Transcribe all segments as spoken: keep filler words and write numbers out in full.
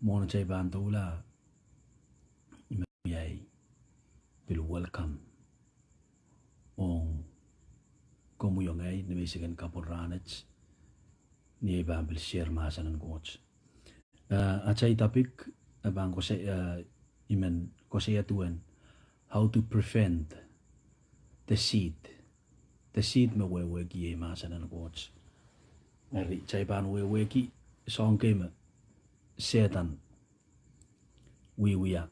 Mwohn atail pahn doula, I men wiahiong pil welcome ong komwi oh ngehi ni menseng en kapwung rahnwet, ni ei pahn pil share mahsen en Koht. Eh, atail topic, eh, pahn koasoi, eh, I men koasoia duwen how to prevent the seed, the seed me wehwehki ei mahsen en Koht. Eri, kitail pahn wehwehki soahng kei me Sehdan wiewia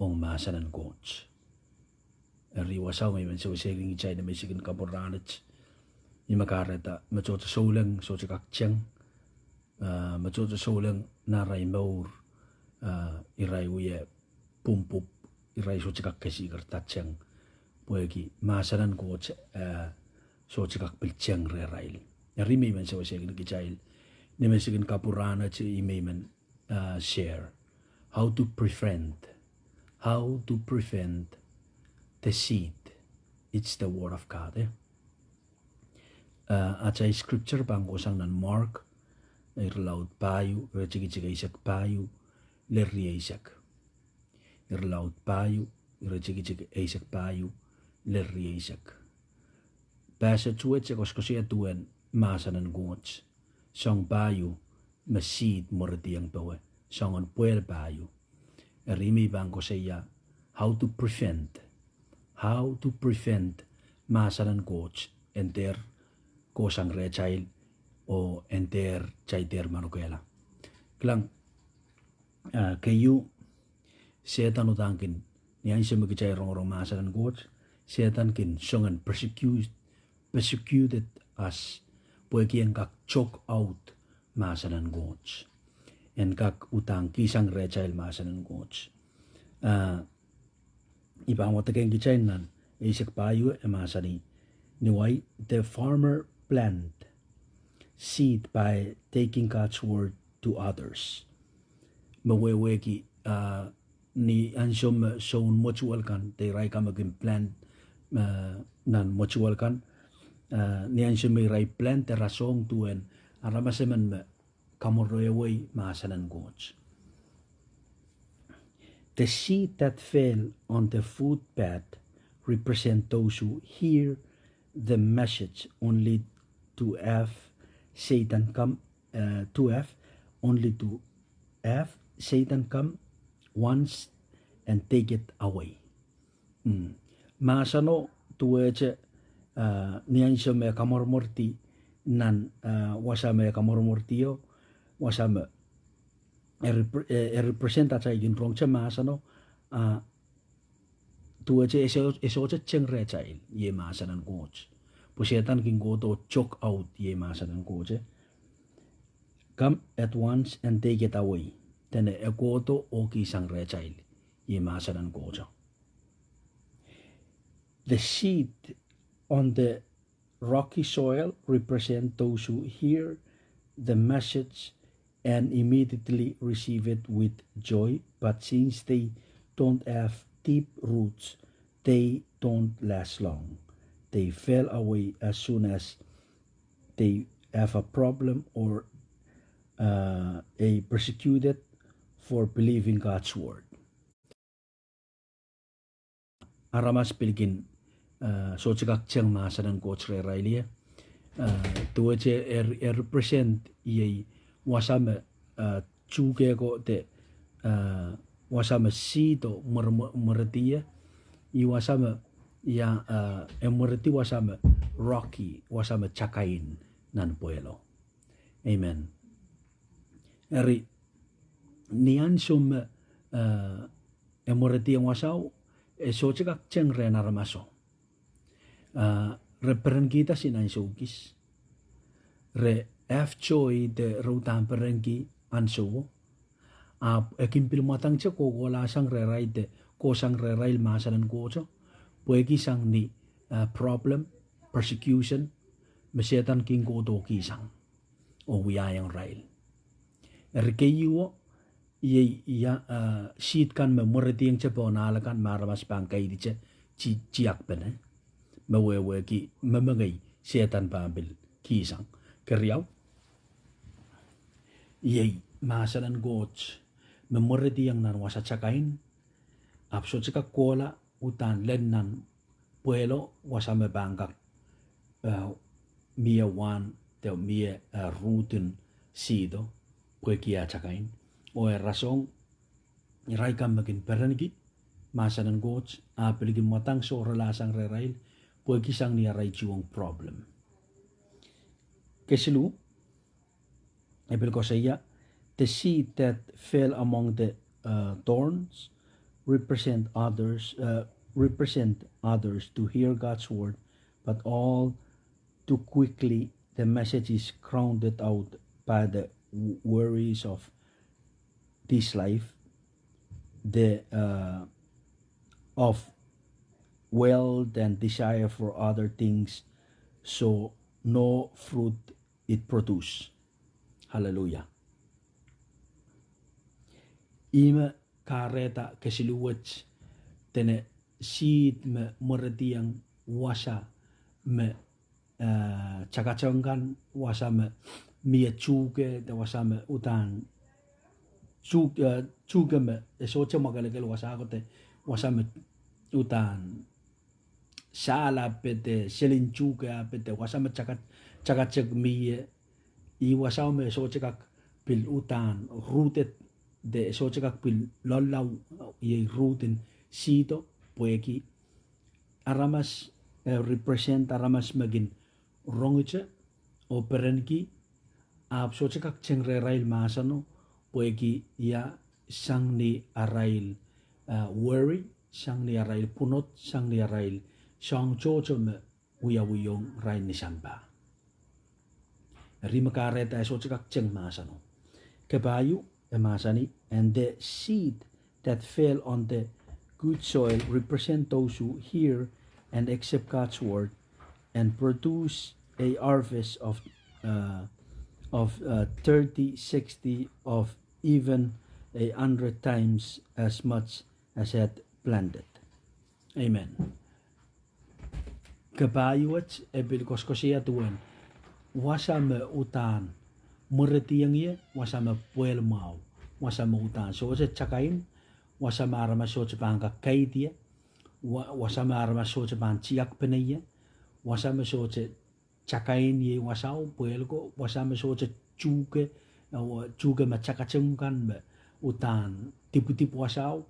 ong mahsen en Koht. Eri wasao me I men sewesehkin kitail ni menseng en kapwung rahnwet, ih me kahrehda me tohto souleng sohte kak teng, ah, me tohto souleng nan arail mour, ah, irail wie pwupwupw, irail sohte kak kesikerda teng, pwehki mahsen en Koht, ah, sohte kak pil teng rehrail. Eri me I men sewesehkin kitail ni menseng en kapwung rahnwet, ih me I men, ah, share. How to prevent, how to prevent the seed. It's the word of God, eh? Ah, atail scripture pahn kohsang nan Mark, irelaud pahieu, iretikitik eisek pahieu lel rieisek. Irelaud pahieu, iretikitik eisek pahieu lel rieisek. Passage wet e koasoakoasoia duwen mahsen en Koht, soahng pahieu me seed mwerediong powe, soangen pwehl pahieu. Eri me I pahn koasoia how to prevent, how to prevent mahsen en Koht en dehr kohsang rehtail oh en dehr, kitail dehr manokehla. Kilang, ah, keieu, Sehdan uhdahn kin, ni ansou me kitail rongorong mahsen en Koht, Sehdan kin soangen persecute, persecuted us, pwehki en kak choke out mahsen en Koht, en kak uhdahn kihsang rehtail mahsen en Koht. Ah, I pahn wadekehng kitail nan eisek pahieu, e mahsanih, ni wai, the farmer plant seed by taking God's word to others. Me wehwehki, ah, ni ansou me soun mwetuwel kan, de irail kan me kin plant, ah, nan mwetuwel kan, ah, ni ansou me irail plant, e rasehng duwen aramas emen me kamwerehwei mahsen en Koht. The seed that fell on the footpath represent those who hear the message only to have Satan come, uh, to have, only to have Satan come once and take it away. Mm. Mahseno duwehte, ah, ni ansou me kamweremwerdi nan, ah, wasa me kamweremwerdio, wasa me e repre-, e, e represent atail kin rongete mahseno, ah, duwehte e soh-, e sohte teng rehtail, iei mahsen en Koht. Pwe Sehdan kin kohdo choke out, iei mahsen en Koht, eh. Come at once and take it away. Dene e kohdo oh kihsang rehtail, iei mahsen en Koht. The seed on the rocky soil represent those who hear the message and immediately receive it with joy, but since they don't have deep roots, they don't last long. They fall away as soon as they have a problem or, uh, a persecuted for believing God's word. Aramas pil kin, eh, sohte kak teng mahsen en Koht rehrail ie. Eh, duwehte e, e represent iei wasa me, eh, tuhkehko de, eh, wasa me seed o mwer-, mwer-, mweredi ie. Ih wasa me, ia, eh, e mweredi wasa me rocky, wasa me takain nan pwehlo. Amen. Eri, ni ansou me, eh, e mwerediong wasao, e sohte kak teng rehn aramaso. Ah, re perenkihda sin ansou kis. Re have joy de re uhdahn perenki ansouo. Ahpw e kin pil mwadangete kohkohlahsang rehrail de kohsang rehrail mahsen en Koht, pwehki sang ni, ah, problem, persecution, me Sehdan kin kohdo kihsang oh wiahiong irail. Eri keieu, iei ia, ah, seed kan me mwerediongete pohn ahl akan me aramas pahn kaidehte ti-, tiahkpene, me wehwehki me mengei Sehdan pahn pil kihsang. Keriau, iei mahsen en Koht, me mwerediong nan wasa takain, ahpw sohte kak kohla uhdahn lel nan pwehlo wasa me pahn kak, eh, mie wahn de mie, eh, ruhd en sihdo, pwehki eh takain. Oh e rasehng irail kan me kin perenki mahsen en Koht, ahpw pil kin mwadang sohrala sang rehrail, pwehki sang ni arail tuhwong problem. Kesiluh, e pil koasoia, the seed that fell among the, uh, thorns represent others, uh, represent others to hear God's word, but all too quickly the message is crowded out by the w-, worries of this life, the, uh, of wealth and desire for other things, so no fruit it produce. Hallelujah. Ihme kahrehda kesiluh wet, dene seed me mwerediong wasa me, eh, takateng kan, wasa me mie tuhke, de wasa me uhdahn tuhke, eh, tuhke me e sohte mwakelekel wasa ko, de wasa me uhdahn sahl ape de selin tuhke ape de wasa me taka-, takateng mie, ih wasao me e sohte kak pil uhdahn rooted, de e sohte kak pil loalloal, iei ruhd en sihdo, pwehki aramas, eh, represent aramas me kin rongete oh perenki, ahpw sohte kak teng rehrail mahseno, pwehki ia, sang ni arail, eh, worry, sang ni arail pwunod, sang ni arail soahng tohto me wiawihong irail ni sampah. Eri me kahrehda e sohte kak teng mahseno. Kepahieu, e mahsanih, and the seed that fell on the good soil represent those who hear and accept God's word and produce a harvest of, uh, of, uh, thirty, sixty, of even a hundred times as much as had planted. Amen. Kepahieu wet e pil koasoakoasoia duwen wasa me uhdahn mwerediong ie, wasa me pwehl mwahu, wasa me uhdahn sohte takain, wasa me aramas sohte pahn kak kaidie, wa-, wasa me aramas sohte pahn tiakpene ie, wasa me sohte takain iei wasao, pwehl ko, wasa me sohte tuhke, eh, tuhke me takateng kan me uhdahn dipwidipw wasao,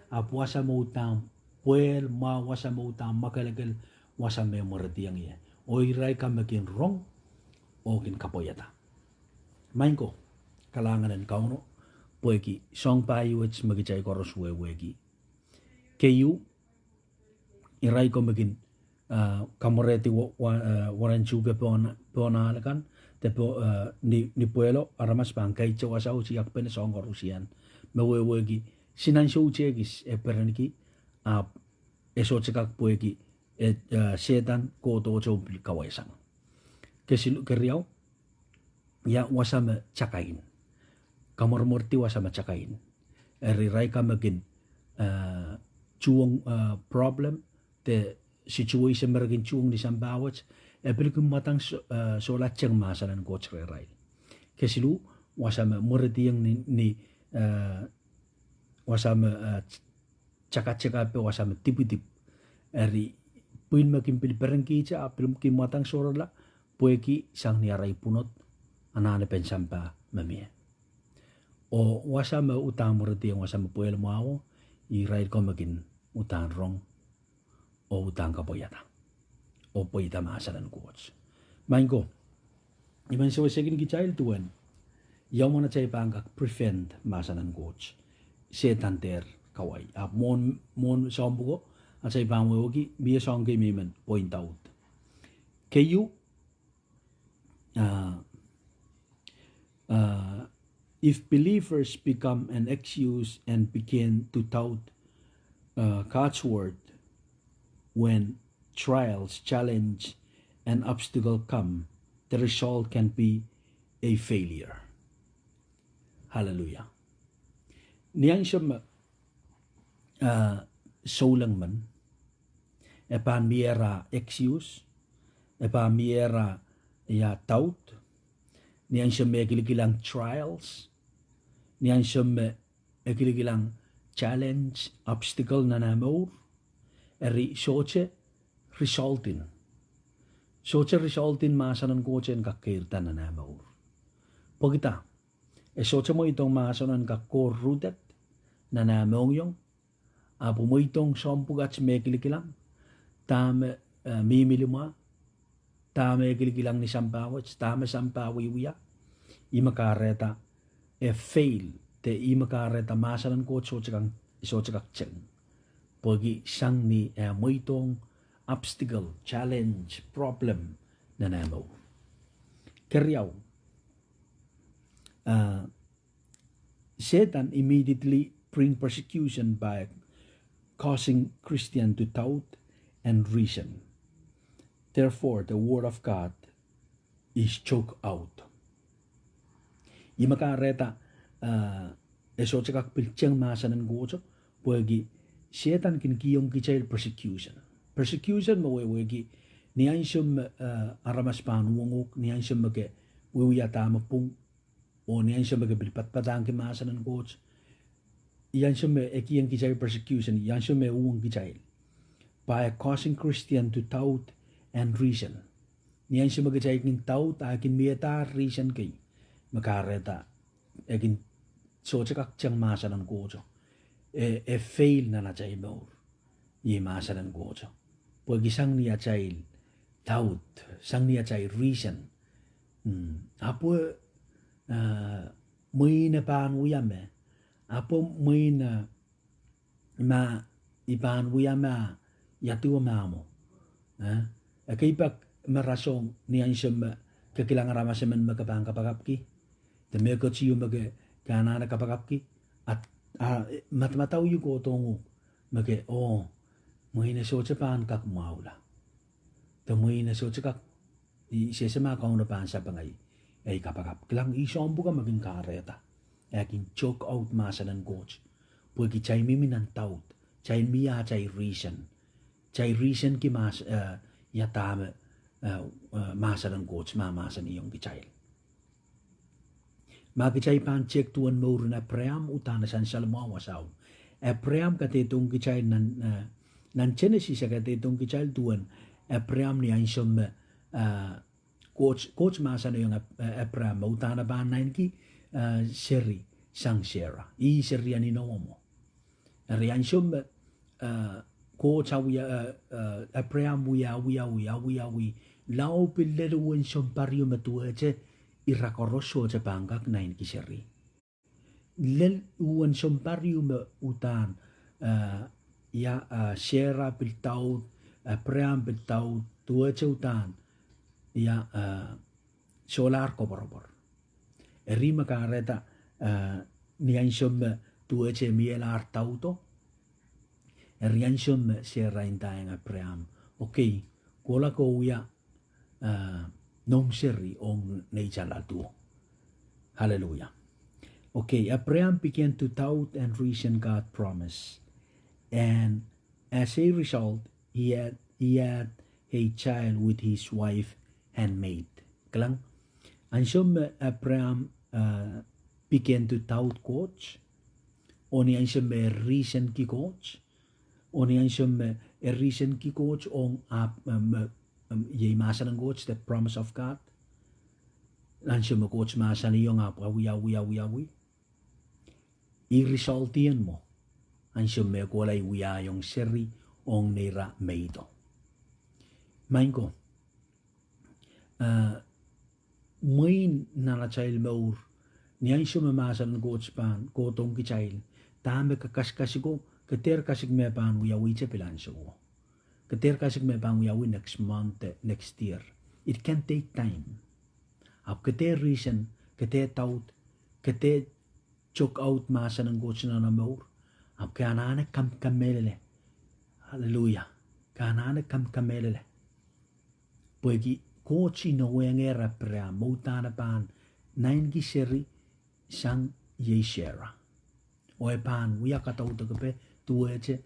ahpw wasa me uhdahn pwehl mwahu, wasa me uhdahn mwakelekel, wasa me mwerediong ie. Oh irail kan me kin rong oh kin kapwaiada. Maing ko, kalahngan en Kauno pwehki soahng pahieu wet me kitail koaros wehwehki. Keieu, irail ko me kin, ah, kamwerehdi wa-, wa-, eh, wahn tuhke pohn, pohn ahl akan, de po-, eh, ni, ni pwehlo aramas pahn kaidie wasao, tiakpene, soahng koarusie me wehwehki, sin ansou tehkis e perenki, ahpw e sohte kak pwehki, eh, eh, Sehdan kohdohte pil kawehsang. Kesiluh, keriau, ia wasa me takain. Kamwermwerdi wasa me takain. Eri irail kan me kin, eh, tuhwong, eh, problem, de situation me re kin tuhwong ni sampah wet, e pil kin mwadang so-, eh, solahr teng mahsen en Koht rehrail. Kesiluh, wasa me mwerediong ni, ni, eh, wasa me, eh, takateng ape, wasa me dipwidipw. Eri pwihn me kin pil perenkihte, ahpw pil kin mwadang sohrala, pwehki sang ni arail pwunod, anahnepen sampah me mie. Oh wasa me uhdahn mwerediong wasa me pwehl mwahu, irail ko me kin uhdahn rong oh uhdahn kapwaiada oh pweida mahsen en Koht. Maing ko, I men sewesekin kitail duwen ia uwen atail pahn kak prevent mahsen en Koht. Sehdan dehr kawai. Ahpw mwohn, mwohn soahng pwuko, atail pahn wehwehki mie soahng kei me I men point out. Keieu, ah, ah, if believers become an excuse and begin to doubt, uh, God's word when trials, challenge, and obstacle come, the result can be a failure. Hallelujah. Ni ansou me, ah, souleng men, e pahn miehla excuse, e pahn miehla ia doubt, ni ansou me e kilikilang trials, ni ansou me e kilikilang challenge, obstacle nan ah mour, eri sohte result in, sohte result in mahsen en Koht en kak keirda nan ah mour. Pwekida? E sohte mweidohng mahsen en kak kohr rooted nan ah mohngiong, ahpw mweidohng soahng pwukat me e kilikilang, dahme, eh, mihmi limwah, dahme e kilikilang ni sampah wet, dahme sampah wiewia, ih me kahrehda e fail, de ih me kahrehda mahsen en Koht sohte kak, sohte kak teng. Pwehki sang ni eh mweidohng obstacle, challenge, problem nan eh mour. Keriau, uh, Satan immediately bring persecution by causing Christian to doubt and reason. Therefore, the word of God is choke out. Ih me kahrehda, uh, e sohte kak pil teng mahsen en Koht, pwehki Satan kin kihong kitail persecution. Persecution me wehwehki ni ansou me, uh, aramas pahn uhwong uhk, ni ansou me ke wiewia dahme pwung, oh ni ansou me ke pil padapadahngki mahsen en Koht. Ih ansou me e kihong kitail persecution, ih ansou me e uhwong kitail. By causing Christian to doubt and reason. Ni ansou me kitail kin doubt, ah kin miehdahr reason kei, me kahrehda e kin sohte kak teng mahsen en Koht. E, e fail nan atail mour. Iei mahsen en Koht. Pwehki sang ni atail doubt, sang ni atail reason, mm, ahpw, uh, mwein e pahn wia me, ahpw mwein, uh, ma I pahn wia me, ia duwe ma mwo. Eh? Ekei pak me rasehng ni ansou me ke kilang aramas emen me ke pahn kapakapki, de mehkot ieu me ke, ke anahne kapakapki, a, a, madamadau ieu kohdohng uhk me ke, oh, mwein e sohte pahn kak mwahula. De mwein e sohte kak, I sehse ma Kauno pahn sapeng ei, ei kapakap. Kilang, ih soahng pwukat me kin kahrehda e kin choke out mahsen en Koht. Pwehki kitail mihmi nan doubt, kitail mie atail reason. Kitail reasonki mahs-, eh, ia dahme, eh, eh, mahsen en Koht mahmahsanihong kitail. Ma kitail pahn tehk duwen mour en Apraam, uhdahn e sansal mwahu wasao. Apraam kadehdehiong kitail nan, eh, nan Senesis e kadehdehiong kitail duwen Apraam ni ansou me, eh, Koht, Koht mahsanihong Ap-, eh, Apraam me uhdahn e pahn naineki, eh, seri sang Sera. Ih seri en inowo mwo. Eri ansou me, eh, Koht awia, eh, eh, Apraam wia, awiawi, awiawi, lao pil lel uwen sounpar ieu me duwehte ira koaros sohte pahn kak naineki seri. Lel uwen sounpar ieu me uhdahn, eh, ia, eh, Sera pil daud, Apraam pil daud, duwehte uhdahn, ia, eh, solahr koapworopwor. Eri me kahrehda, eh, ni ansou me duwehte mielahr daudo, eri ansou me Sera ndahiong Apraam, okay, kohla ke wia, eh, noumw seri ong neitail aduwo. Hallelujah. Okay, Abraham began to doubt and reason God promise. And as a result, he had, he had a child with his wife and maid. Kilang, ansou me Abraham, eh, began to doubt Koht, oh ni ansou me e reasonki Koht, oh ni ansou me e reasonki Koht ong ahpw, em, em, iei mahsen en Koht, the promise of God. Ansou me Koht mahsanihong ahpw awiawi, awiawi. Ih result en mwo. Ansou me kohla e wiahiong seri ong neira meido. Maing ko, eh, mwein nan atail mour, ni ansou me mahsen en Koht pahn kohdohng kitail, dahme ke kasikasik o, ke dehr kasik me pahn wiawihte pil ansouo. Ke dehr kasik me pahn wiawi next month, eh, next year. It can take time. Ahpw ke dehr reason, ke dehr doubt, ke dehr choke out mahsen en Koht nan omw mour. Ahpw ke anahne kamkamehlele. Hallelujah. Ke anahne kamkamehlele. Pwehki Koht inowengehr Abraham me uhdahn e pahn naineki seri sang iei Sera. Oh e pahn wia kadaudok epe duwehte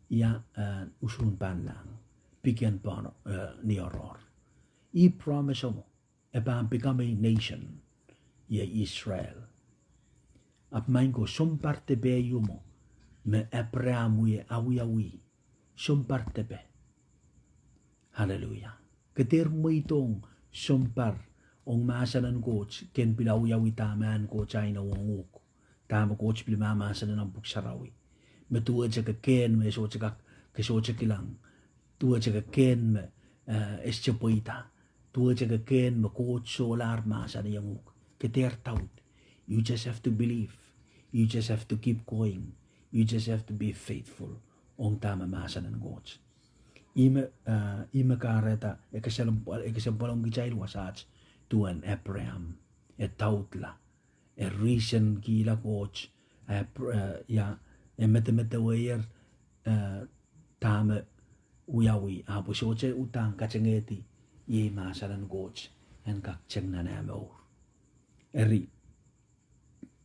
ia, eh, usuhn pahnlahng, pik en pahn, eh, ni oaroahr. Ih promise o mwo, e pahn become a nation, iei Israel. Ahpw maing ko, sounpar depe ieu mwo me Apraam wie awiawih. Sounpar depe. Aleluia. Ke dehr mweidohng sounpar ong mahsen en Koht, ken pil awiawih dahme ahn Koht aina ong uhk, dahme Koht pil mahmahsen nan Pwuhk Sarawi. Me duwehte ke kehn me sohte kak, ke sohte kilang. Duwehte ke kehn me, eh, e sohte pweida. Duwehte ke kehn me Koht solahr mahsanihong uhk. Ke dehr daud. You just have to believe. You just have to keep going. You just have to be faithful ong dahme mahsen en Koht. Ihme, eh, ihme kahrehda e kesempwal, e kesempwalong kitail wasaht duwen Apraam. E daudla. E reasonkihla Koht, eh, pr-, eh, ia, e medemedewehier, eh, dahme wiawi, ahpw e sohte uhdahn katengehdi iei mahsen en Koht en kak teng nan eh mour. Eri,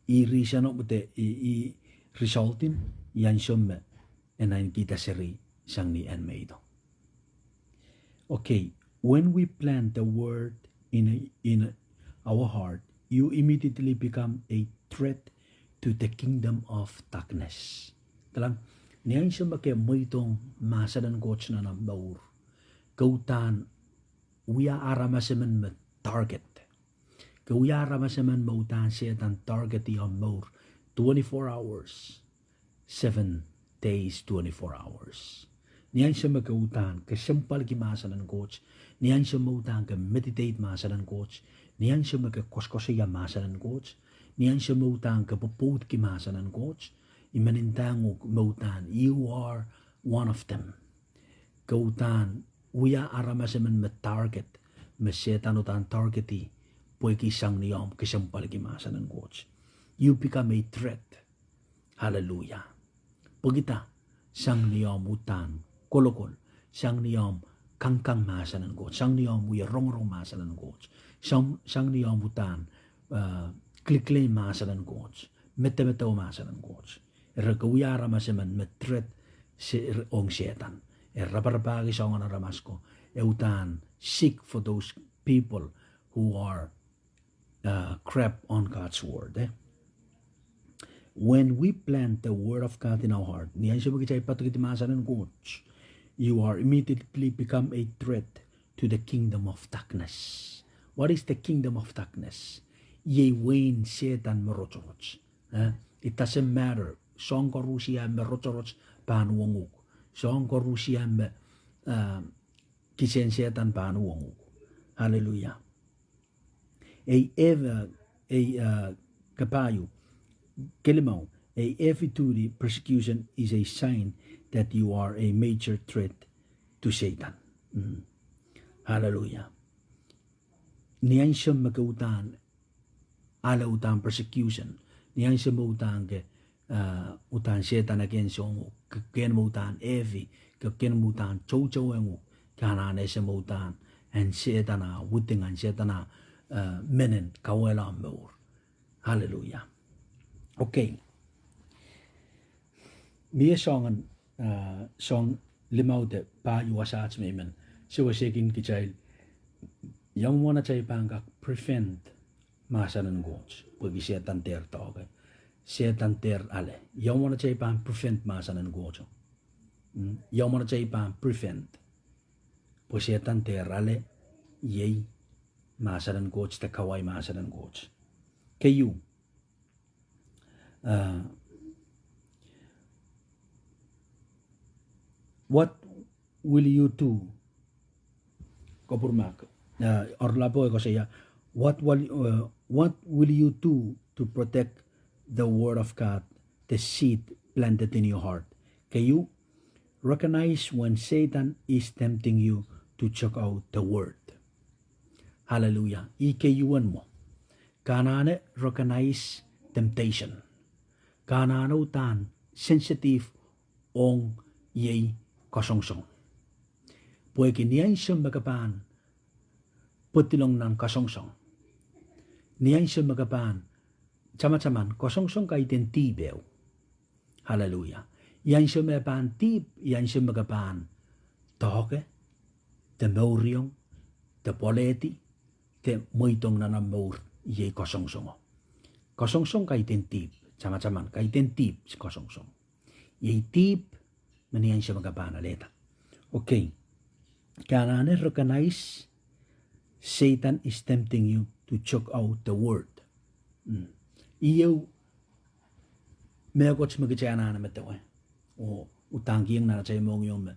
ih reason o, de ih, ih result en, ih ansou me e nainekihda seri sang ni en mweido. Okay, when we plant the word in, in our heart, you immediately become a threat to the kingdom of darkness. Kilang, ni ansou me ke mweidohng mahsen en Koht nan omw mour, ke uhdahn wia aramas emen me target. Ke wia aramas emen me uhdahn Sehdan target-i omw mour twenty-four hours, seven days, twenty-four hours. Ni ansou me ke uhdahn kesempwalki mahsen en Koht, ni ansou me uhdahn ke meditate mahsen en Koht, ni ansou me ke koasokoasoia mahsen en Koht, ni ansou me uhdahn ke pwopwoudki mahsen en Koht, I men ndahng uhk me uhdahn, you are one of them. Ke uhdahn wia aramas emen me target, me Sehdan uhdahn target-i, pwehki sang ni omw kesempwalki mahsen en Koht. You become a threat. Aleluia. Pwehkida? Sang ni omw uhdahn kolokol, sang ni omw kangkang mahsen en Koht, sang ni omw wie rongorong mahsen en Koht, sang, sang ni omw uhdahn, eh, kilkileng mahsen en Koht, medemedewe mahsen en Koht. Eri ke wia aramas emen me threat ong Sehdan. E raparapahki soangen aramas ko. E uhdahn seek for those people who are, uh, crap on God's word, eh? When we plant the word of God in our heart, ni ansou me kitail padikihdi mahsen en Koht, you are immediately become a threat to the kingdom of darkness. What is the kingdom of darkness? Iei wehin Sehdan me rotorot. Eh, it doesn't matter soahng koaros me rotorot pahn uhwong uhk. Soahng koaros me, eh, kisehn Sehdan pahn uhwong uhk. Aleluia. Ei, eh, ei, eh, kapahieu, kelimau, a heavy duty persecution is a sign that you are a major threat to Satan. Aleluia. Ni ansou me ke uhdahn ale uhdahn persecution, ni ansou me uhdahn ke, eh, uhdahn Sehdan e kehn soangen uhk, ke kehn me uhdahn efi, ke kehn me uhdahn toutouen uhk, ke anahne ese me uhdahn en Sehdan ah widing, en Sehdan ah, eh, menen kauwehla mour. Aleluia. Okay. Mie soangen, eh, soang limau de pahieu wasaht me I men sewesehkin kitail, ia mwomwen atail pahn kak prevent mahsen en Koht, pwehki Sehdan dehr doahke, Sehdan dehr ale. Ia mwomwen atail pahn prevent mahsen en Koht. Ia mwomwen atail pahn prevent, pwe Sehdan dehr ale iei mahsen en Koht de kawaih mahsen en Koht. Keieu, what will you do? Kopwurmak, eh, oaralapo e koasoia, what will, eh, what will you do to protect the word of God, the seed planted in your heart? Keieu, recognize when Satan is tempting you to check out the word. Aleluia. Ih keieun mwo. Ke anahne recognize temptation. Ke anahne uhdahn sensitive ong iei kasongosong. Pwehki ni ansou me ke pahn pwedilong nan kasongosong, ni ansou me ke pahn tamataman kasongosong kaidehn dihp ehu. Aleluia. Ni ansou me pahn dihp, ni ansou me ke pahn doahke, de mouriong, de pwoalehdi, de mweidohng nan omw mour iei kasongosongo. Kasongosong kaidehn dihp. Tamataman, kaidehn dihp kasongosong. Iei dihp me ni ansou me ke pahn alehda. Okay. Ke anahne recognize Satan is tempting you to choke out the word. Ieu mehkot me kitail anahne medewe, oh udahn kihong nan atail mohngiong me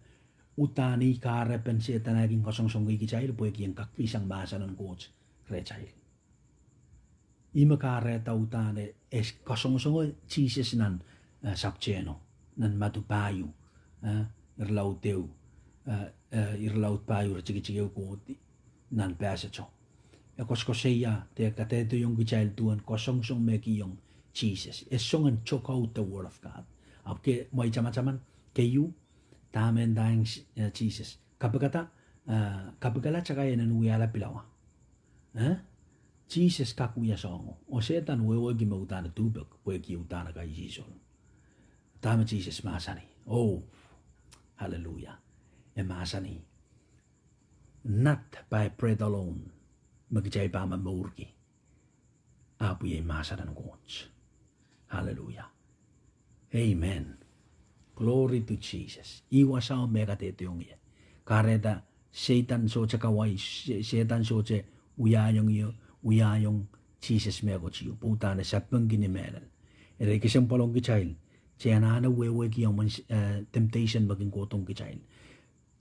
udahn ih kahrepen Sehdan eh kin kasongosongki kitail pwehki en kak kihsang mahsen en Koht rehtail. Ih me kahrehda udahn e kasongosonge Sises nan sapwtehno, nan Madiu pahieu, irelaud ehu, irelaud pahieu, iretikitik ehu kohdi nan pasato. E koasokoasoia de kadehdehiong kitail duwen kasongosong me kihong Sises. E songen choke out the word of God. Ahpw ke mwein tamataman, keieu, dahme ndahng Sises? Kapikada, kapikala takai en en wiahla pilawa. Sises kak wia soahngo, oh Sehdan wehwehki me udahn e duhpek pwehki e udahn kaisihsol. Dahme Sises mahsanih? Oh, hallelujah. E mahsanih, not by bread alone me kitail pahn momourki, ahpw iei mahsen en Koht. Hallelujah. Amen. Glory to Jesus. Ih wasao me kadehdehiong ie. Kahrehda Sehdan sohte kawai, Sehdan sohte wiahiong ie, wiahiong Sises mehkot ieu pwe udahn e sapengki ni mehlel. Eri kesempwal ong kitail, kitail anahne wehwehki emen temptation me kin kohdohng kitail.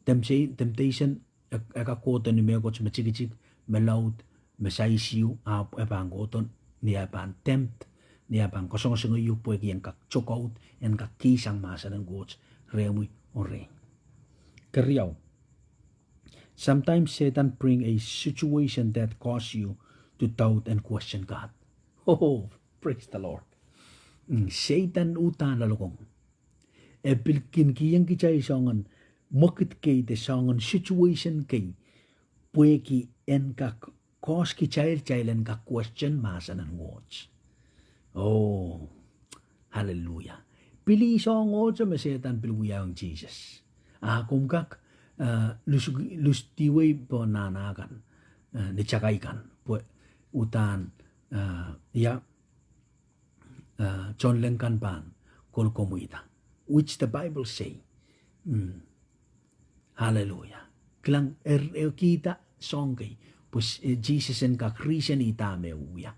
Temptation e kak kohdo ni mehkot me tikitik, me laud, me saisiu, ahpw e pahn kohdo ni eh pahn tempt, ni eh pahn kasongosonge iuk pwehki en kak choke out, en kak kihsang mahsen en Koht rehmwi oh rehi. Keriau, sometimes Satan bring a situation that cause you to doubt and question God. Oh, praise the Lord. Sehdan udahn loalokong, e pil kin kihong kitail soangen mwekid kei de soangen situation kei pwehki en kak cause kitail, kitail en kak question mahsen en Koht. Oh, hallelujah. Pil ih soahngohte me Sehdan pil wiahiong Sises. A komw kak lusdiwei pohn nahna kan, ni takai kan, pwe udahn, ia, tohnleng kan pahn kolkomwihda, which the Bible say. Hallelujah. Kilang, e kihda soahng kei pwe Sises en kak reason ih dahme e wia,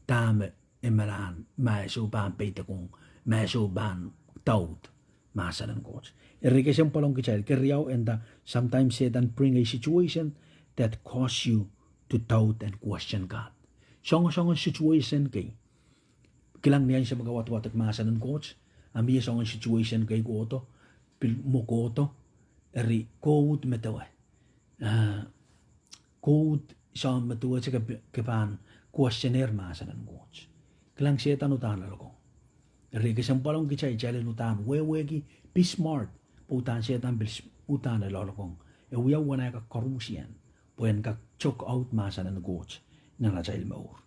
dahme e malahn ma e sou pahn peidekohng, ma e sou pahn doubt mahsen en Koht. Eri kesempwal ong kitail, keriau, e nda, sometimes Satan bring a situation that cause you to doubt and question God. Soangen, soangen situation kei. Kilang, ni ansou me ke wadwadek mahsen en Koht, a mie soangen situation kei kohdo, pil mwo kohdo, eri kohwei medewe, kohwei soahng me duwehte ke pahn questionehr mahsen en Koht. Kilang, Sehdan udahn loalokong. Eri kesempwal ong kitail, kitail en udahn wehwehki, be smart, pwe udahn Sehdan pil udahn loalokong. E wia uwen eh kak koaruhsie pwe en kak choke out mahsen en Koht nan atail mour.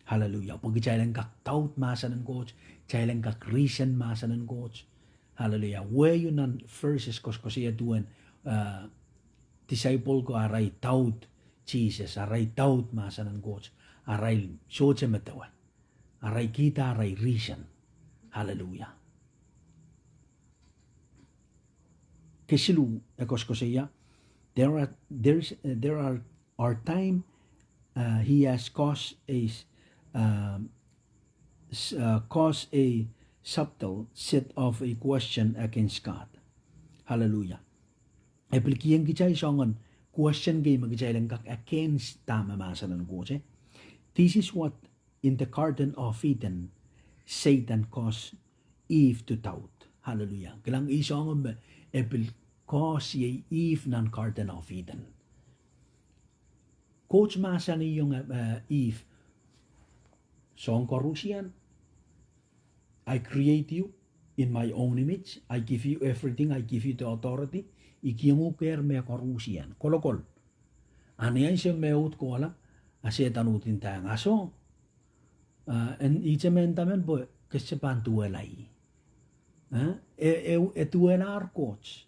Hallelujah. Pwe kitail en kak doubt mahsen en Koht, kitail en kak reason mahsen en Koht. Hallelujah. Wehio nan verses koasokoasoia duwen disciple ko arail doubt Sises, arail doubt mahsen en Koht, arail sohte medewe, arail kihda arail reason. Hallelujah. Kesiluh, e koasokoasoia, there are, there are, are time he has caused a, caused a subtle set of a question against God. Hallelujah. E pil kihong kitail soangen question kei me kitail en kak against dahme mahsen en Koht. This is what in the Garden of Eden, Satan caused Eve to doubt. Hallelujah. Kilang, ih soangen me e pil cause iei Eve nan Garden of Eden. Koht mahsanihong Eve, soahng koaruhsie, I create you in my own image, I give you everything, I give you the authority. I kihong uhk ehr mehkoaruhsie, kolokol. A ni ansou me e uhd kohla, a Sehdan uhd ndahng, a soh, en ihte mehn damen pwe ke sohte pahn duwehla ih. E duwehlahr Koht.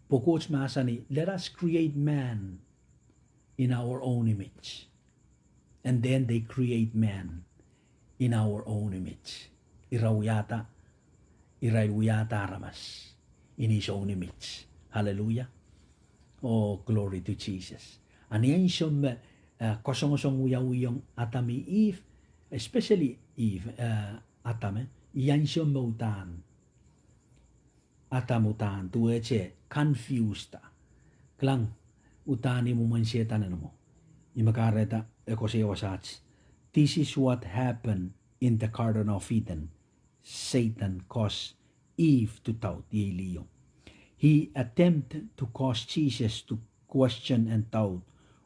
Pwe Koht mahsanih, let us create man in our own image. And then they create man in our own image. Ira wiahda, irail wiahda aramas in his own image. Hallelujah. Oh, glory to Jesus. A ni ansou me, eh, kasongosong wiawihong Adam oh Eve, especially Eve, eh, Adam, eh, ni ansou me udahn Adam udahn duwehte confused. Kilang, udahn ih mwomwen Sehdan en mwo. Ih me kahrehda e koasoia wasaht. This is what happened in the Garden of Eden. Satan caused Eve to doubt, iei liho. He attempted to cause Jesus to question and doubt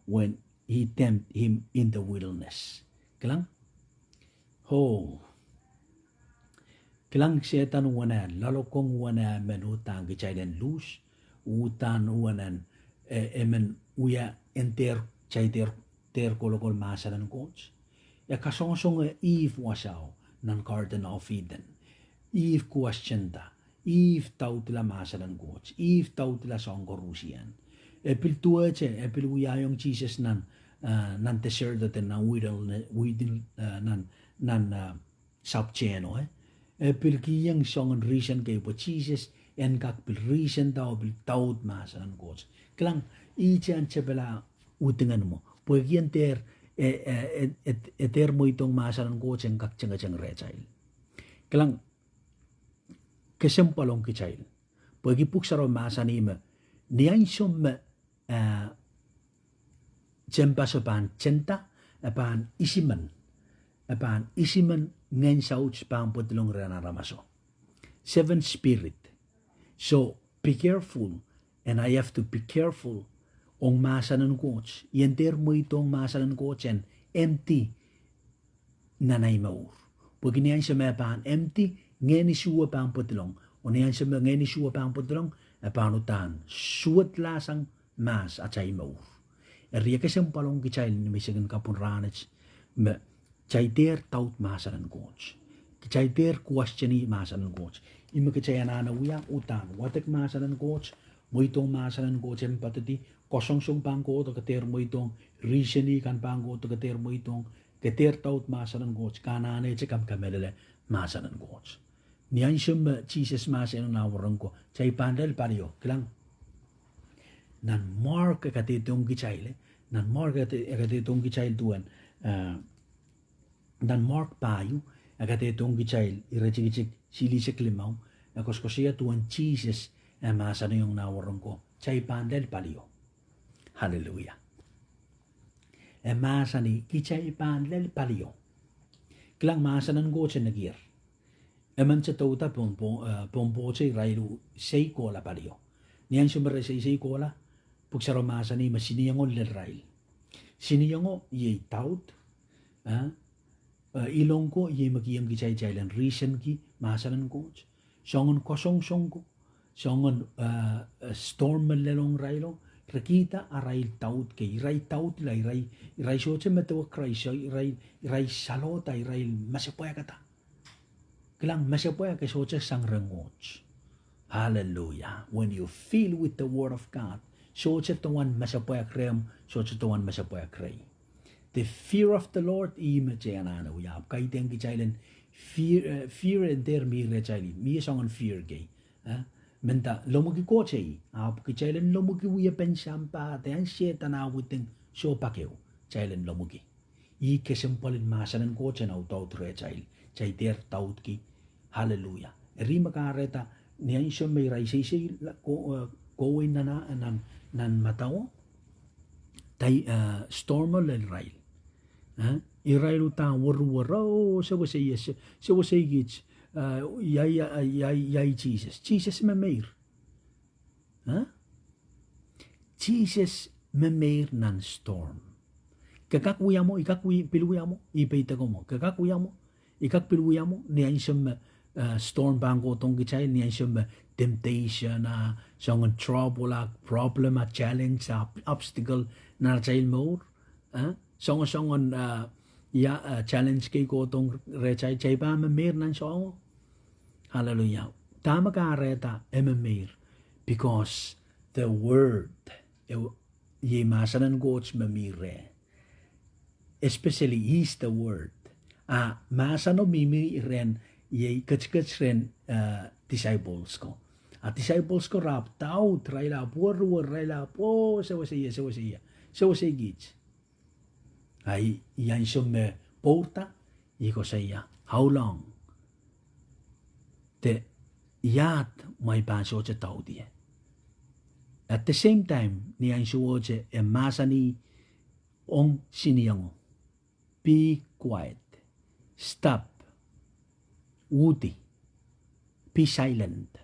when he tempted him in the wilderness. Kilang? Oh. Kilang, Sehdan uwen eh loalokong, uwen eh men uhdahn kitail en luhs, uhdahn uwen eh, eh, emen wia en dehr, kitail dehr, dehr kolokol mahsen en Koht. E kasongosong Eve wasao nan Garden of Eden. Eve questionda, Eve daudla mahsen en Koht, Eve daudla soahng koaros. E pil duwehte, e pil wiahiong Sises nan, eh, nan desert, nan wilderness, wilderness, eh, nan, nan, eh, sapwtehno, eh. E pil kihong soangen reason kei pwe Sises en kak pil reasonda oh pil daud mahsen en Koht. Kilang, ihte ansou pil wia udingen mwo. Pwehki en dehr, e, e, e, e, e dehr mweidohng mahsen en Koht en kak tengeteng rehtail. Kilang, kesempwal ong kitail. Pwehki Pwuhk Sarawi mahsanih me, ni ansou me, eh, tehnpaso pahn tenda, e pahn isimen, e pahn isimen ngehn saut pahn pwedilong rehn aramaso. Seven spirit. So, be careful, and I have to be careful ong mahsen en Koht. I en dehr mweidohng mahsen en Koht en empty nan ei mour. Pwehki ni ansou me e pahn empty, ngehn isuh pahn pwedilong. Oh ni ansou me ngehn isuh pahn pwedilong, e pahn uhdahn suwedlahsang mahs atail mour. Eri e kesempwal ong kitail ni menseng en kapwung rahnwet me kitail dehr daud mahsen en Koht. Kitail dehr question mahsen en Koht. Ih me kitail anahne wia uhdahn wadek mahsen en Koht, mweidohng mahsen en Koht en poadidi, kasongosong pahn kohdo ke dehr mweidohng, reasoning kan pahn kohdo ke dehr mweidohng, ke dehr daud mahsen en Koht, ke anahnehte ke kamehlele mahsen en Koht. Ni ansou me Sises mahsanihong nah wahnpoaron ko, kitail pahn lel palio, kilang. Nan Mark e kadehdehiong kitail, eh, nan Mark e kadehdehiong kitail duwen, eh, nan Mark pahieu, e kadehdehiong kitail iretikitik silihsek limau, e koasokoasoia duwen Sises, e mahsanihong nah wahnpoaron ko, kitail pahn lel palio. Hallelujah. E mahsanih, kitail pahn lel palio. Kilang, mahsen en Koht e nekier. E men te douda pohn, pohn, eh, pohn pwohte irail sei kohla palio. Ni ansou me re sei, sei kohla, Pwuhk Sarawi mahsanih me siniengo lel irail. Siniengo iei daud, eh, eh, ilong ko iei me kihong kitail, kitail en reasonki mahsen en Koht. Soangen kasongosong ko, soangen, eh, eh, storm me lelohng irailo, re kihda arail daud kei, irail daudla, irail, irail sohte medewe Krais, irail, irail salohda, irail mesepwehkada. Kilang, mesepwehk e sohte sang rehn Koht. Hallelujah. When you fill with the word of God, sohte duwen mesepwehk rehmw, sohte duwen mesepwehk rehi. The fear of the Lord, ih me kitail anahne wia. Ahpw kaidehn kitail en fear, eh, fear en dehr mih rehtail, mie soangen fear kei. Eh? Menda lomwiki Koht ei, ahpw kitail en lomwiki wiepen sampah, de ahn Sehdan ah witeng soh pak ehu, kitail en lomwiki. Ih kesempwalin mahsen en Koht en audaud rehtail, kitail dehr daudki. Hallelujah. Eri me kahrehda, ni ansou me irail seisei la, ko-, eh, kohwei nan, nan, nan madawo, de, eh, stormo lel irail. Eh? Irail uhdahn weriwer, oh, sewesei, se-, sewesei kit, eh, ia, ia, ia, ia Sises. Sises me meir. Eh? Sises me meir nan storm. Ke kak wia mwo, I kak wi-, pil wia mwo, I peidek mwo. Ke kak wia mwo, I kak pil wia mwo, ni ansou me, eh, storm pahn kohdohng kitail, ni ansou me temptation ah, soangen trouble ah, problem ah, challenge ah, obstacle nan atail mour. Eh? Soangen, soangen, eh, ia, eh, challenge kei kohdohng rehtail, kitail pahn me meir nan soahngo. Hallelujah. Dahme kahrehda e me meir? Because the word, eh, iei mahsen en Koht me mi reh. Especially is the word. A mahseno mihmi rehn, iei ketiket rehn, eh, disciples ko. A disciples ko ahpw doubt, irail ahpw weriwer, irail ahpw, oh, sewese ie, sewese ie, sewese kiht. A i, i ansou me pwourda, i koasoia, how long? De iahd ma I pahn sohte doubt ie? At the same time, ni ansouohte e mahsanih ong siniengo, be quiet, stop, uhdi, be silent.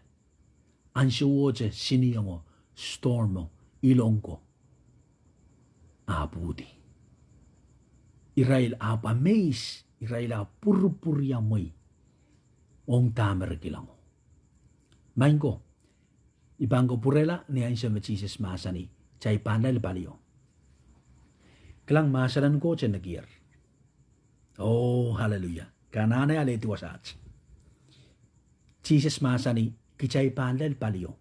Ansouohte siniengo, storm o, ilong ko ahpw uhdi. Irail ahpw amaze, irail ahpw pwurupwuriamwei ong dahme re kilango. Maing ko, I pahn ko pwurehla ni ansou me Sises mahsanih, kitail pahn lel palio. Kilang, mahsen en Koht e nekier. Oh, hallelujah. Ke anahne alehdi wasaht. Sises mahsanih, kitail pahn lel palio.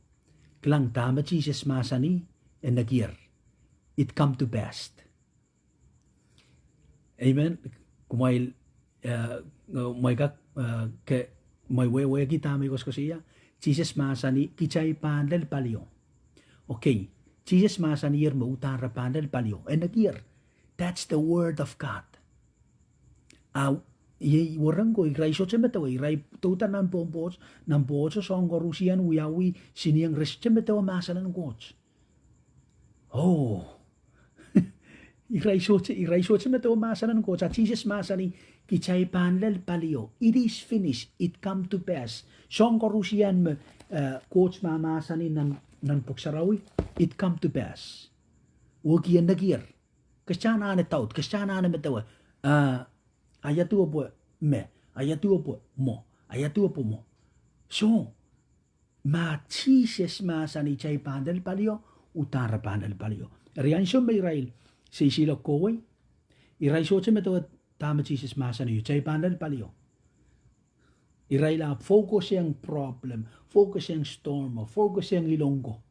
Kilang, dahme Sises mahsanih, e nekier. It come to pass. Amen. Kumwail, eh, mwein kak, eh, ke, mwein wehwehki dahme I koasoakoasoia? Sises mahsanih, kitail pahn lel palio. Okay. Sises mahsaniher me uhdahn re pahn lel palio. E nekier. That's the word of God. A, iei, wahnpoaron ko, irail sohte medewe, irail douda nan pwompoht, nan pwohto, soang koaruhsie wiawi, sinieng, re sohte medewe mahsen en Koht. Oh. Irail sohte, irail sohte medewe mahsen en Koht. A Sises mahsanih, kitail pahn lel palio. It is finished. It come to pass. Soang koaruhsie me, eh, Koht mahmahsanih nan, nan Pwuhk Sarawi, it come to pass. Wehwehki e nekier. Ke sohte anahne doubt, ke sohte anahne medewe. Ah, ia duwe pwe me, ia duwe pwe mwo, ia duwe pwe mwo. So, ma Sises mahsanih kitail pahn lel palio, uhdahn re pahn lel palio. Eri ansou me irail seiseiloak kohwei, irail sohte medewe dahme Sises mahsanih, kitail pahn lel palio. Irail ahpw focus ong problem, focus ong storm, focus ong ilong ko.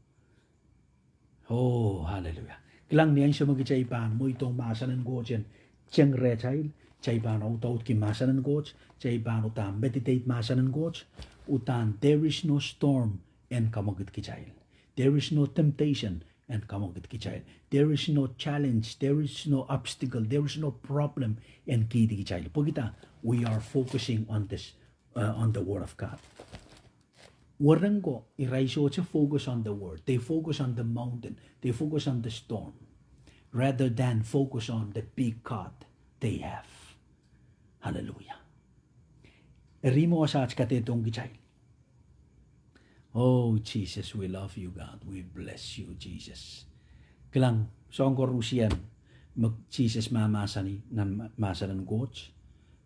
Oh, hallelujah. Kilang, ni ansou me kitail pahn mweidohng mahsen en Koht en teng rehtail, kitail pahn audaudki mahsen en Koht, kitail pahn uhdahn meditate mahsen en Koht, uhdahn there is no storm en kamwekid kitail. There is no temptation en kamwekid kitail. There is no challenge, there is no obstacle, there is no problem en kihdi kitail. Pwehki dah, we are focusing on this, uh, on the word of God. Wahnpoaron ko, irail sohte focus on the word. They focus on the mountain. They focus on the storm rather than focus on the big God they have. Hallelujah. Eri me wasaht kadehdehiong kitail. Oh, Jesus, we love you, God. We bless you, Jesus. Kilang, soang koaruhsie me Sises mahmahsanih nan ma-, mahsen en Koht.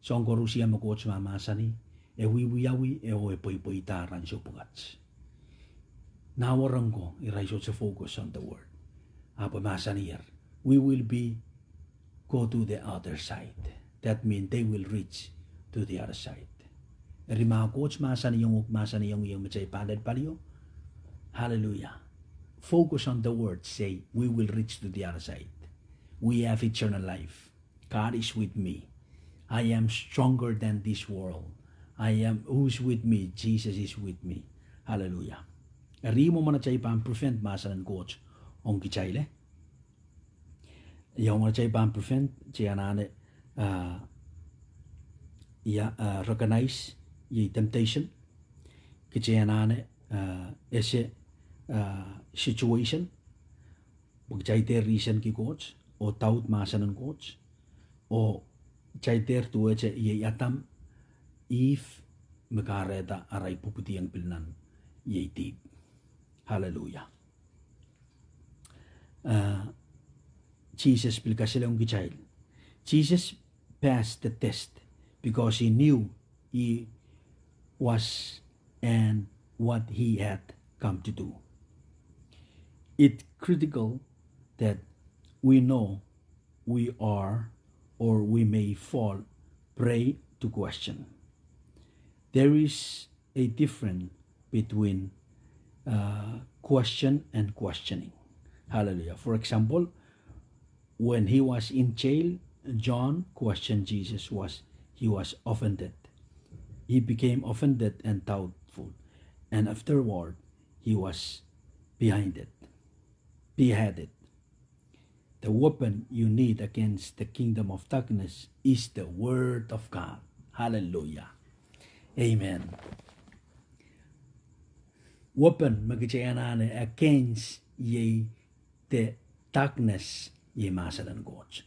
Soang koaruhsie me Koht mahmahsanih, e wiewiawi, e oh e pweipweida ansou pwukat. Nah wahnpoaron ko, irail sohte focus on the word. Ahpw mahsaniher, we will be go to the other side. That mean they will reach to the other side. Eri ma Koht mahsanihong uhk, mahsanihong ie me kitail pahn lel palio. Hallelujah. Focus on the word, say, we will reach to the other side. We have eternal life. God is with me. I am stronger than this world. I am, who is with me? Jesus is with me. Hallelujah. Eri mwomwen atail pahn prevent mahsen en Koht ong kitail, eh? Ia mwomwen atail pahn prevent, kitail anahne, ah, ia, ah, recognize, iei temptation. Kitail anahne, ah, ese, ah, situation. Pwe kitail dehr reasonki Koht, oh doubt mahsen en Koht, oh kitail dehr duwehte iei Adam, Ihp, me kahrehda arail pwupwidiong pil nan iei dihp. Hallelujah. Ah, Sises pil kasalehiong kitail. Jesus passed the test because he knew he was and what he had come to do. It's critical that we know we are or we may fall prey to question. There is a difference between, uh, question and questioning. Hallelujah. For example, when he was in jail, John questioned Jesus was he was offended. He became offended and doubtful. And afterward, he was behind it, beheaded. The weapon you need against the kingdom of darkness is the word of God. Hallelujah. Amen. Weapon me kitail anahne against iei the darkness, iei mahsen en Koht.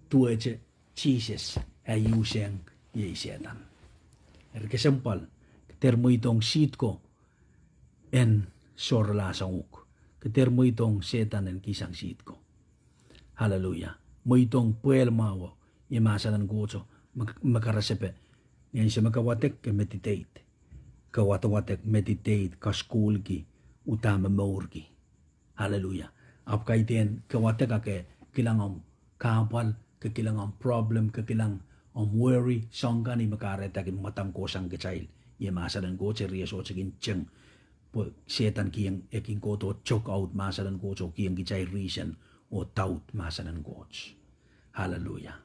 Duwehte Sises e usehng iei Sehdan. Eri kesempwal, ke dehr mweidohng siht ko en sohrala sang uhk. Ke dehr mweidohng Sehdan en kihsang siht ko. Hallelujah. Mweidohng pwehl mwahu iei mahsen en Koht, me, me karasepe. Ni ansou me ke wadek, ke meditate. Ke wadewadek, meditate, kasukuhlki, uhdahn momourki. Hallelujah. Ahpw kaidehn ke wadek a ke kilang omw kahpwal, ke kilang omw problem, ke kilang omw worry, soahng kan ih me kahrehda kin mwadang kohsang kitail. Iei mahsen en Koht, e rie sohte kin teng. Pwe Sehdan kiheng, e kin kohdo choke out mahsen en Koht oh kiheng kitail reason oh doubt mahsen en Koht. Hallelujah.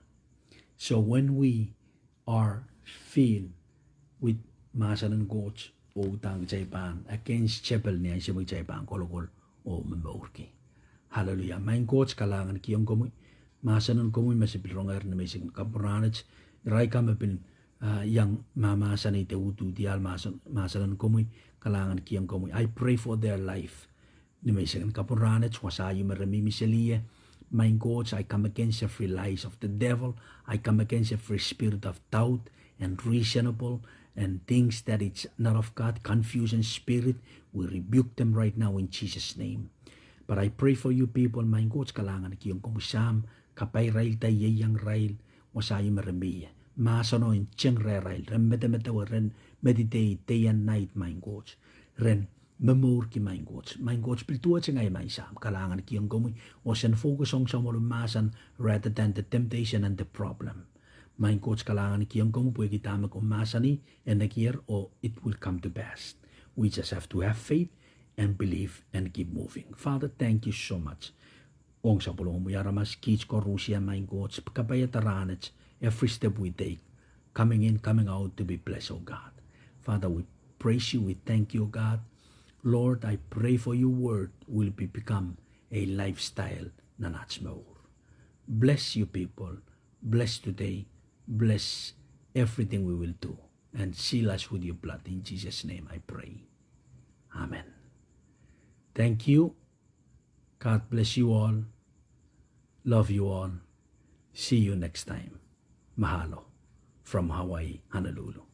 So when we are filled with mahsen en Koht, oh uhdahn kitail pahn against tepel ni ansou me kitail pahn kolokol oh momourki. Hallelujah. Maing Koht, kalahngan kihong komwi mahsen en komwi me se pil rongehr ni menseng kapwung rahnwet. Irail kan me pil, ah, iang mahmahsanih de ududiahl mahsen, mahsen en komwi, kalahngan kihong komwi. I pray for their life. Ni menseng kapwung rahnwet, wasa ieu me re mihmi seli ie, maing Koht, I come against every lies of the devil. I come against every spirit of doubt and reasonable and things that it's not of God, confusion spirit. We rebuke them right now in Jesus' name. But I pray for you people, maing Koht, kalahngan kihong komwi Sahm, kapai irail de ieiang irail, wasa ieu me re mih ie. Mahseno en teng rehrail, ren medemedewe, ren meditate day and night, maing Koht. Ren momourki, maing Koht. Maing Koht, pil duwehte ngehi, maing Sahm, kalahngan kihong komwi, oh sen focus ong soahng me mahsen rather than the temptation and the problem. Maing Koht, kalahngan kihong komwi pwehki dahme komw mahsanih, e nekier oh it will come to pass. We just have to have faith and believe and keep moving. Father, thank you so much. Ong sapwellimomwi aramas, kiht koarusie, maing Koht, kapaiada rahnwet, every step we take, coming in, coming out, to be blessed, oh God. Father, we praise you, we thank you, oh God. Lord, I pray for your word will be become a lifestyle nan aht mour. Bless your people, bless today, bless everything we will do, and seal us with your blood. In Jesus' name I pray. Amen. Thank you. God bless you all. Love you all. See you next time. Mahalo from Hawaii, Honolulu.